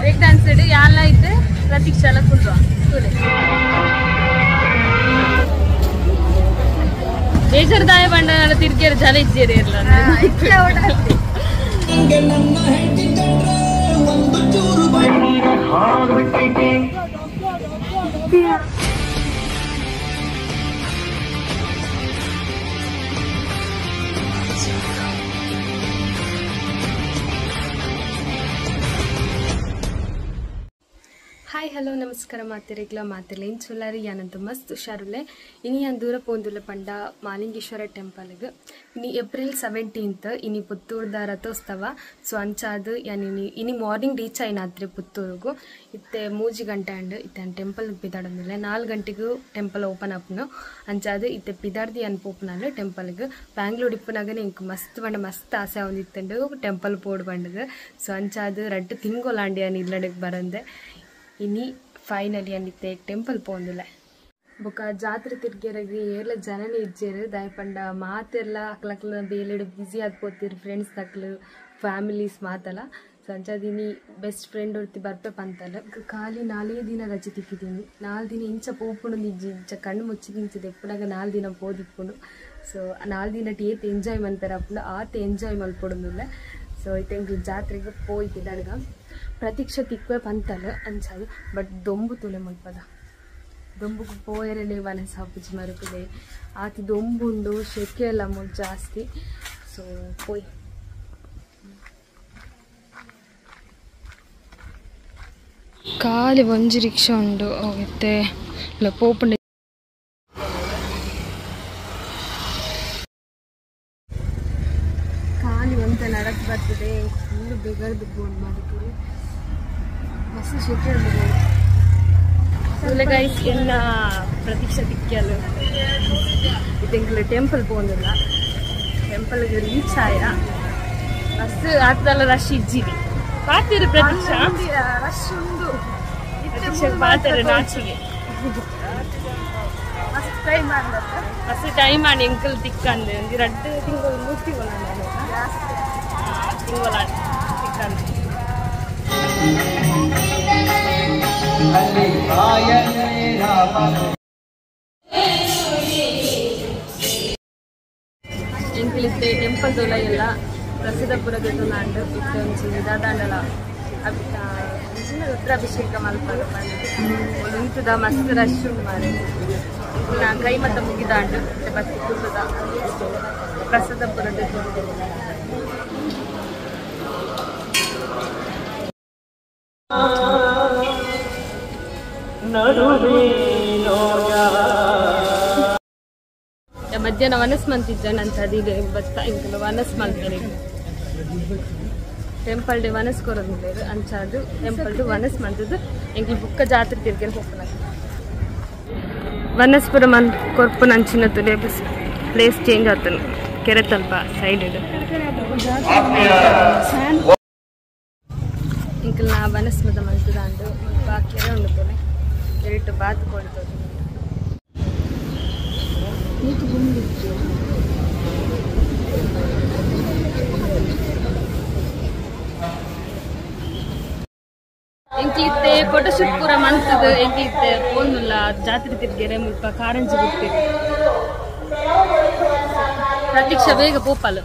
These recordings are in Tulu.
ಬ್ರೇಕ್ ಡ್ಯಾನ್ಸ್ ಇಡು ಯಾಲ ಇತ್ತು ಪ್ರತೀಕ್ಷಾಲ ಕುಲ್ವಾ ಬೇಜಾರ್ದಾಯ ಬಂಡ ತಿರ್ಗಿಯರು ಜನ ಇಜ್ಜೇರಿ ಇರಲ್ಲ. ಹಾಯ್ ಹಲೋ ನಮಸ್ಕಾರ ಮಾತಿರಿಗ್ಲ ಮಾತಿರ್ಲೆ ಇನ್ ಚೊಲ್ಲಾರಿ ಯಾನಂತ ಮಸ್ತ್ ಹುಷಾರುಲೆ. ಇನಿ ಯಾನ್ ದೂರ ಪೋಂದುಲ್ಲ ಪಂಡ ಮಾಲಿಂಗೇಶ್ವರ ಟೆಂಪಲ್ಗೆ. ಇನಿ ಏಪ್ರಿಲ್ 17 ಇನಿ ಪುತ್ತೂರ್ದ ರಥೋತ್ಸವ. ಸೊ ಅಂಚಾದು ಯಾನ್ ಇನಿ ಇನಿ ಮಾರ್ನಿಂಗ್ ರೀಚ್ ಆಯ್ನಾತ್ರಿ ಪುತ್ತೂರುಗು. ಇತ್ತೆ 3 ಗಂಟೆ ಅಂಡ್ ಇತ್ತೆ ಟೆಂಪಲ್ ಪಿದಾಡೊಂದಿಲ್ಲ. 4 ಗಂಟೆಗೂ ಟೆಂಪಲ್ ಓಪನ್ ಆಪುನು. ಅಂಚಾದು ಇತ್ತೆ ಪಿದಾಡ್ದಿ ಯಾನ್ ಪೋಪುನಾಲು ಟೆಂಪಲ್ಗೆ. ಬ್ಯಾಂಗ್ಳೂರ್ ಇಪ್ಪುನಾಗನೆ ಇಂಕ್ ಮಸ್ತ್ ಪಂಡ ಮಸ್ತ್ ಆಸೆ ಆವೊಂದಿತ್ತುಂಡು ಟೆಂಪಲ್ ಪೋಡು ಪಂಡದು. ಸೊ ಅಂಚಾದು ರಡ್ಡ್ ತಿಂಗೊಲಾಂಡಿ ಯಾನ್ ಇಲ್ಲಡೆಗ್ ಬರಂದೆ. ಇನಿ ಫೈನಲಿ ಅನಿತ್ತೆ ಟೆಂಪಲ್ ಪೋಂದುಲೆ. ಬೊಕ ಜಾತ್ರೆ ತಿರ್ಗೇರಗ್ ಏರ್ಲ ಜನನೇ ಇಜ್ಜೇರು. ದಾಯಪಂಡ ಮಾತೆರ್ಲ ಅಕ್ಲಕ್ಲ ಬೇಲೆಡ್ ಬ್ಯುಸಿ ಆದ್ ಪೋತಿರ್ ಫ್ರೆಂಡ್ಸ್ ತಕ್ಲು ಫ್ಯಾಮಿಲೀಸ್ ಮಾತಲ. ಸೊ ಅಂಚಾದಿನಿ ಬೆಸ್ಟ್ ಫ್ರೆಂಡ್ ಒರ್ತಿ ಬರ್ಪೆ ಪಂತಲ್. ಖಾಲಿ 4 ದಿನ ರಜೆ ತಿಕ್ಕಿದೀನಿ. 4 ದಿನ ಇಂಚ ಪೋಪುಂಡು ಇಜ್ಜಿ ಇಂಚ ಕಣ್ಣು ಮುಚ್ಚಿದಿಂಚದ ಎಪ್ಪುನಾಗ 4 ದಿನ ಪೋದಿಪ್ಪುಂಡು. ಸೊ 4 ದಿನ ಏತ್ ಎಂಜಾಯ್ ಮನ್ಪೆರ ಆಪುಂಡು ಆತ್ ಎಂಜಾಯ್ ಮಲ್ಪೊಡುಂದುಲ್ಲೆ. ಸೊ ಇತ್ತೆ ಎಂಕ್ಲು ಜಾತ್ರೆಗ್ ಪೋಯ್ತಿದಡ್ಗ ಪ್ರತೀಕ್ಷೆ ತಿಕ್ವೆ ಪಂತಲ್ ಅಂಚಾದು. ಬಟ್ ದೊಂಬು ತುಲೆ ಮಲ್ಪದ ದೊಂಬುಗು ಪೋಯರನೆ ಮನಸ್ಸು ಆಪುಜಿ ಮರುಕುಲೆ. ಆತಿ ದೊಂಬುಂಡು ಶೆಕೆ ಎಲ್ಲ ಮುಲ್ ಜಾಸ್ತಿ. ಸೊ ಪೋಯ್ ಖಾಲಿ ಒಂಜಿ ರಿಕ್ಷಾ ಉಂಡು ಇತ್ತೆ ಪೋಪುಂಡು. ಖಾಲಿ ಒಂತ ನಡಕ್ ಬರ್ತದೆ ಫುಲ್ ಬೆಗರ್ದು ಬೋನ್ ಮರುಕುಲೆ ಮಸ್ತ್ ಶೆಕೆ ಉಂಡು. ಗೈಸ್ ಎನ್ನ ಪ್ರತೀಕ್ಷಾ ತಿಕ್ಕಿಯಲು ಇತ್ತೆಂಕ್ಲೆ ಟೆಂಪಲ್ ಪೋಂದಿಲ್ಲ. ಟೆಂಪಲ್ಗೆ ರೀಚ್ ಆಯ ಬಸ್ ಆತಲ್ಲ ರಶ್ ಇಜ್ಜಿರಿ ಪಾತಿರು ಪ್ರತೀಕ್ಷಾ ರಶ್ ಉಂಡು. ಪ್ರತೀಕ್ಷೆ ಪಾತಾರೆ ನಾಚಿಗೆ ಮಸ್ತ್ ಟೈಮ್ ಆಂಡ ಮಸ್ತ್ ಟೈಮ್ ಆಂಡ್ ಎಂಕಲ್ ತಿಕ್ಕಂದು ಒಂಜಿ ರಡ್ಡ್ ತಿಂಗಳು 3 ತಿಂಗಳು ತಿಂಗಳಾಂಡ್ ತಿಕ್ಕಂದು. ಎಂಕಲಿತ್ತೆ ಟೆಂಪಲ್ ದೊಲ ಎಲ್ಲ ಪ್ರಸಿದ್ಧಪುರದ ನಾಂಡು ಇತ್ತೆ ಒಂಜಿ ದಾದಾಂಡಲ ರುದ್ರಾಭಿಷೇಕ ಮಲ್ಪಲು ಉಂತುದ ಮಸ್ತ್ ರಶ್ ಉಂಡು ಮಾರೆ. ನಾ ಕೈ ಮತ್ತ ಮುಗಿದಾಂಡು ಬತ್ತಿ ಕುಲ್ಲುದ ಪ್ರಸಿದ್ಧಪುರದ. ಮಧ್ಯಾಹ್ನ ವನಸ್ ಮಂತಿದ್ದ ನಂತ ಅದಿದೆ ಬತ್ತ ಇಂಕಲು ವನಸ್ ಮಲ್ತಾರೆ. ಟೆಂಪಲ್ ಡೆ ವನಸ್ ಕೊರೊಂದುಲ್ಲೆರ್ ಅಂಚಾದ್ ಟೆಂಪಲ್ ಡ್ ವನಸ್ ಮಂತುದು ಎಂಕ್ಲು ಬುಕ್ಕ ಜಾತ್ರೆ ತಿರ್ಗೆರೆ ಪೋಪುನ. ವನಸ್ಪುರ ಮನ್ ಕೊರ್ಪುನ ಅಂಚಿನ ತುಲೆ ಪ್ಲೇಸ್ ಚೇಂಜ್ ಆತುಂಡು ಕೆರೆತಲ್ಪ ಸೈಡ್ ಡ್. ಎಂಕಲ್ನ ವನಸ್ ಮದ ಮಂತುದಾಂಡ್ ಮುಲ್ಪ ಕೆರೆ ಉಂಡು ತುಲೆ ಕೆರೆಟ್ ಬಾತ್ ಕೊಡ್ತದೆ. ಎಂಕ್ಲಿತ್ತೆ ಫೋಟೋಶೂಟ್ ಪೂರ ಮಂತುದು ಎಂಕ್ಲಿತ್ತೆ ಪೋನುಲ್ಲ ಜಾತ್ರೆ ತಿರ್ಗೆರೆ ಮುಲ್ಪ ಕಾರಂಜಿ ಬಿಡ್ತೀವಿ. ಪ್ರತೀಕ್ಷಾ ಬೇಗ ಪೋಪಲು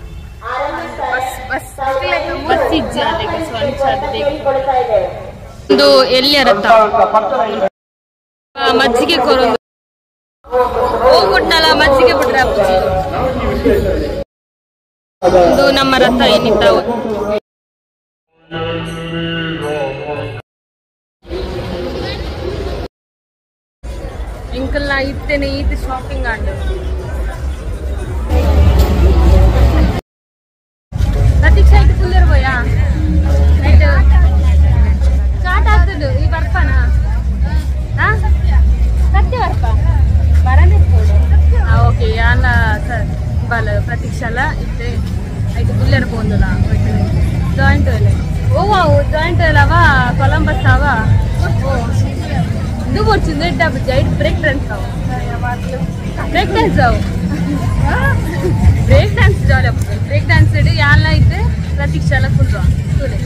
ಬಸ್ ಬಸ್ ಬಸ್ ಇಜ್ಜಿ ಅಲ್ಲಿಗೆ. ಸೊ ಅಂಚಾದ್ ಬೇಗ ಒಂದು ಎಲ್ಲಿಯ ರಥ ಮಜ್ಜಿಗೆ ಕೊರೊಂದು ಹೋಗ್ಬಿಟ್ನಲ್ಲ ಮಜ್ಜಿಗೆ ಬಿಟ್ರೆ ಅಪ್ಪುಜಿ. ಒಂದು ನಮ್ಮ ರಥ ಏನಿದ್ದಾವ ಎಂಕಲ್ನ ಇತ್ತೇನೆ ಈತ ಶಾಪಿಂಗ್ ಆಂಡ್. ಪ್ರತೀಕ್ಷಾ ಇಟ್ಟು ಕುಲ್ಲೇರ್ ಬೋಯಾ ಸ್ಟಾರ್ಟ್ ಆಗ್ತದೆ ಈ ಬರ್ಪನ ಸತ್ಯ ಬರ್ಪ ಬರಂದೆ. ಓಕೆ ಯಾನ ಬಲ ಪ್ರತೀಕ್ಷಾಲ ಇತ್ತೆ ಐಟ್ ಕುಲ್ಲೇರ್ ಪೋಂದುಲ ಜಾಯಿಂಟ್ ವೆಲ್ ಓ ಜಾಯಿಂಟ್ ವೆಲ್ ಅವ ಕೊಲಂಬಸ್ ಅವ ಓ ಇದು ಬರ್ಚಿಂದು ಇಟ್ಟ ಜೈಟ್ ಬ್ರೇಕ್ ಡ್ಯಾನ್ಸ್ ಅವ ಬ್ರೇಕ್ ಡ್ಯಾನ್ಸ್ ಅವು. ಬ್ರೇಕ್ ಡ್ಯಾನ್ಸ್ ಜಾಲಿ ಆಪುಂಡು ಬ್ರೇಕ್ ಡ್ಯಾನ್ಸ್ ಯಾಲ ಇತ್ತೆ ಪ್ರತೀಕ್ಷಾಲ ಕುಲ್ವ ತೂಲೆ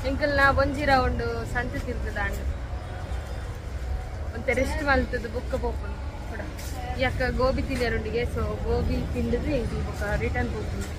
ಎಂಕಲ್ನ ಒಂಜಿ ರೌಂಡ್ ಸಂತೆ ತಿರ್ಗದಾಂಡ್ ಒಂತೆ ರೆಸ್ಟ್ ಮಲ್ತದ ಬೊಕ್ಕ ಪೋಪುಂಡು ಕೂಡ ಯಾಕ ಗೋಬಿ ತಿನ್ಯರುಂಡಿಗೆ ಸೊ ಗೋಬಿ ತಿಂದಿದ್ದು ಎಂಕಲ್ ಬೊಕ್ಕ ರಿಟರ್ನ್ ಪೋಪುಂಡು.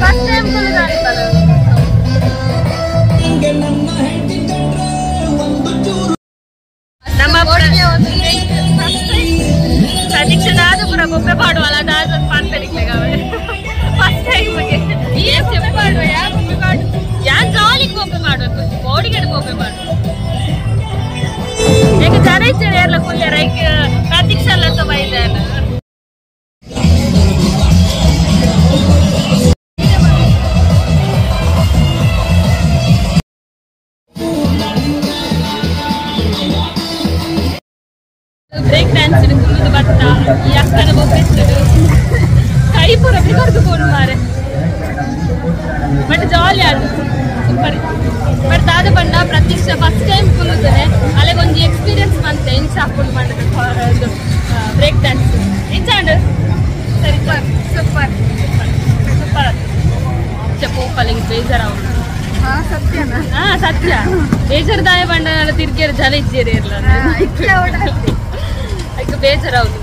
ಫಸ್ಟ್ ಟೈಮ್ ನಮ್ಮ ಪ್ರತೀಕ್ಷನಾದ ಪುರ ಬೊಬ್ಬೆ ಪಾಡುವಲ್ಲ ಅದಾದ ಪಾಡ್ಪೆಡಿಕ್ಲೆ ಫಸ್ಟ್ ಟೈಮ್ ಏನ್ ಸ್ಟೆಪ್ ಮಾಡುವ ಯಾ ಬೊಬ್ಬೆ ಪಾಡು ಯಾ ಜಾಲಿಗೆ ಬೊಬ್ಬೆ ಮಾಡಬೇಕು ಬಾಡಿಗೆ ಬೊಬ್ಬೆ ಮಾಡುವ ಯಾಕೆ ಜನ ಇಚ್ಛೆ ಎಲ್ಲ ಕುಲ್ಯಾರ ಪ್ರತೀಕ್ಷ ಎಲ್ಲ ಬೈದಾನ. ಬ್ರೇಕ್ ಡ್ಯಾನ್ಸ್ ಕುಲ್ಲುದು ಬತ್ತ ಈ ಅಕ್ಕನ ಬೊಬ್ಬೆ ಇರ್ತದೆ ಕೈ ಪೂರ ಬಿಗರ್ದು ಪೋನು ಮಾರೆ ಬಟ್ ಜಾಲಿ ಆಡು ಸೂಪರ್. ಬಟ್ ದಾದ ಬಣ್ಣ ಪ್ರತೀಕ್ಷ ಫಸ್ಟ್ ಟೈಮ್ ಕುಲ್ಲುದಾನೆ ಅಲ್ಲಿಗೆ ಒಂಜಿ ಎಕ್ಸ್ಪೀರಿಯನ್ಸ್ ಬಂತೆ ಇಂಚ ಹಾಕೊಂಡು ಮಾಡಿದ ಬ್ರೇಕ್ ಡ್ಯಾನ್ಸ್ ಇಂಚಾಂಡ್ ಸರಿ ಸೂಪರ್ ಸೂಪರ್ ಸೂಪರ್ ಅದು ಪೋಪಲಿಂಗ್ ಬೇಜಾರಾವು. ಹಾ ಸತ್ಯ ಬೇಜಾರ್ದಾಯ ಬಣ್ಣ ತಿರ್ಗಿಯರು ಜನ ಇಜ್ಜೇರಿ ಇರಲ್ಲ ಅದಕ್ಕೆ ಬೇಜಾರಾവുದು.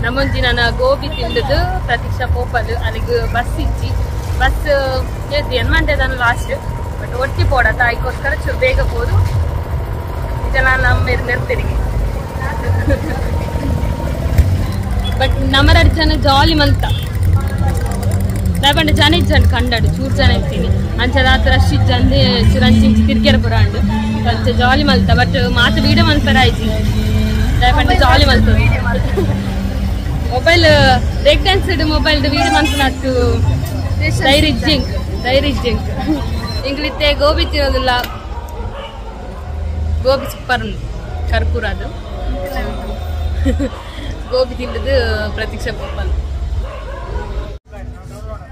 ನಮ್ಮೊಂಜಿ ನಾನು ಗೋಬಿ ತಿಂದದ್ದು ಪ್ರತೀಕ್ಷಾ ಪೋಪಲ್ ಅಲ್ಲಿಗೆ ಬಸ್ ಇಜ್ಜಿ ಬಸ್ ಎನ್ಮಂಟೆ ಲಾಸ್ಟ್ ಬಟ್ ಒಟ್ಟಿ ಪೋಡ ತಾಯಿಗೋಸ್ಕರ ಚೂರು ಬೇಗ ಹೋದು ಜನ ನಮ್ಮ ನಿರ್ತಿರಿಗೆ. ಬಟ್ ನಮ್ಮರ ಜನ ಜಾಲಿ ಮಲ್ತ ದಾಯಪಂಡ ಜನ ಇಜ್ಜಂಡು ಕಂಡಾಡು ಚೂರು ಜನ ಇರ್ತೀನಿ ಅಂಚದ ಆತ ರಶ್ ಇಜ್ಜಂದು ಚೂರು ಅಂಚಿಂಚಿ ತಿರ್ಗೆರ ಪುರ ಅಂಡು ಅಂಚ ಜಾಲಿ ಮಲ್ತ ಬಟ್ ಮಾತು ವೀಡಿಯೋ ಮಲ್ಪರ ಆಯ್ತು ದಾಯಪಂಡ ಜಾಲಿ ಮಲ್ತ mobile break dance mobile video ಮನ್ಪುನಟ್ಟು ಡೈರಿ ಜಿಂಕ್ ಡೈರಿ ಜಿಂಕ್ ಇಂಗ್ಲಿತ್ತೆ ಗೋಬಿ ತಿನ್ನೋದಿಲ್ಲ ಗೋಬಿ ಸೂಪರ್ ಉಂಟು ಕರ್ಪೂರ ಅದು ಗೋಬಿ ತಿಂದದ್ದು ಪ್ರತೀಕ್ಷಾ ಪೋಪಲ್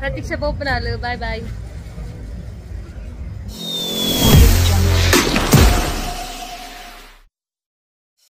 ಪ್ರತೀಕ್ಷಾ ಪೋಪನಾಲು ಬಾಯ್ ಬಾಯ್.